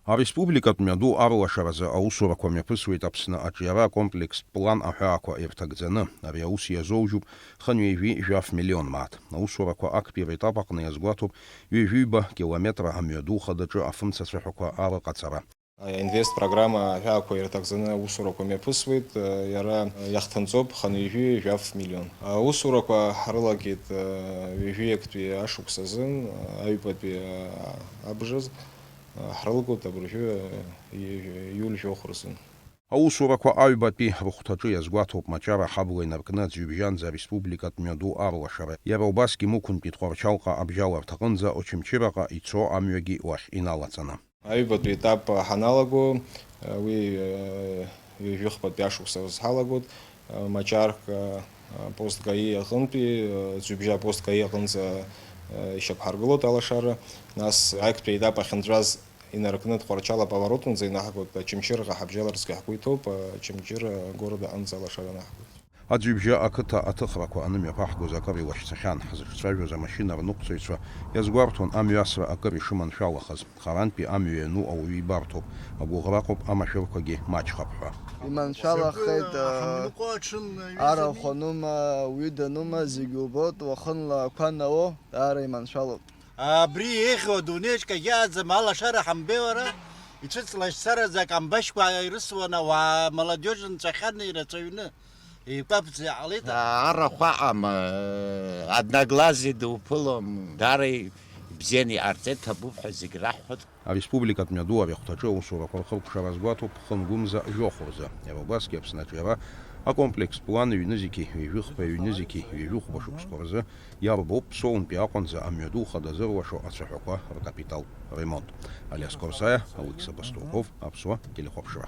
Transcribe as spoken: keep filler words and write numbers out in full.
Ареспубликатә мҩаду арлашаразы аусурақәа мҩаԥысуеит Аԥсны аҿиара акомплекстә план аҳәаақәа ирҭагӡаны. Ари аус иазоужьуп хынҩажәи жәаф миллион мааҭ. Аусурақәа актәи ретап аҟны иазгәаҭоуп ҩажәиба километра амҩаду хадаҿы афымцацәаҳәақәа арыҟаҵара. Аинвест программа аҳәаақәа ирҭагӡаны аусурақәа мҩаԥысуеит. Иара иахҭынҵоуп хынҩажәи жәаф миллион. Аусурақәа ҳрылагеит ҩажәи актәи ашықәс азын, аҩбатәи абжаз. Ҳрылгоит абыржәы, иу-, иуль жәохә рзын. Аусурақәа аҩбатәи рыхәҭаҿы иазгәаҭоуп Мачара ҳабла инаркны аӡҩыбжьанӡа ареспубликатә мҩаду арлашара. Иара убасгьы Мықәынтәи Тҟәарчалҟа абжьаларҭаҟынӡа Очамчыраҟа ицо амҩагьы уахь иналаҵаны. Аҩбатәи етап ҳаналаго, уи, ҩажәихԥатәи ашықәс азҳалагоит. Мачарк, а, пост ГАИ аҟынтәи, а, Ӡҩыбжьа апост ГАИ аҟынӡа, а, ишьақәҳаргылоит алашара. Нас актәи аетап ахьынҵәаз инаркны Тҟәарчал аповоротынӡа инаҳгоит, Очамчыраҟа ҳабжьаларцгьы ҳгәы иҭоуп, а, Очамчыра город аҟынӡа алашара анаҳгоит. Аӡҩыбжьа ақыҭа аҭыхрақәа анымҩаԥаҳгоз акыр илашьцахьан. Ҳзыҿцәажәоз амашьына рныҟәцаҩцәа иазгәарҭон амҩасра акыр ишыманшәалахаз. Харантәи амҩа иану ауаҩы ибарҭоуп, агәыӷра ыҟоуп амашәырқәагьы маҷхап ҳәа. Иманшәалахеит, ара хәанума, уаҩы данума, зегь убоит, уахынла ақәа науо, даара иманшәалоуп. Абри еиӷьу адунеиаҿ кагьы ааӡам, алашара ҳамбеи уара, ицәыҵлашьцараӡа акамбашьқәа ирысуан ауаа, молодежь нҵәахьан ирацәаҩны. Еиқәаԥӡа иҟалеит. Арахә аҟама, одноглазие дуԥылом, даара ибзианы иҟарҵеит, ҭабуп ҳәа зегь раҳҳәоит. Ареспубликатә мҩаду ари ахәҭаҿы аусурақәа рхыркәшара азгәаҭоуп хынгәымза жәохә рзы. Иара убасгьы Аԥсны аҿиара акомплекстә план ҩнызқьи ҩажәихԥа ҩнызқьи ҩажәихәба шықәсқәа рзы иарбоуп Ԥсоунтәи Аҟәанӡа амҩаду хада зырлашо ацәаҳәақәа ркапиталтә ремонт. Алиас Корсаиа, Алықьса Баструков, Аԥсуа телехәаԥшра.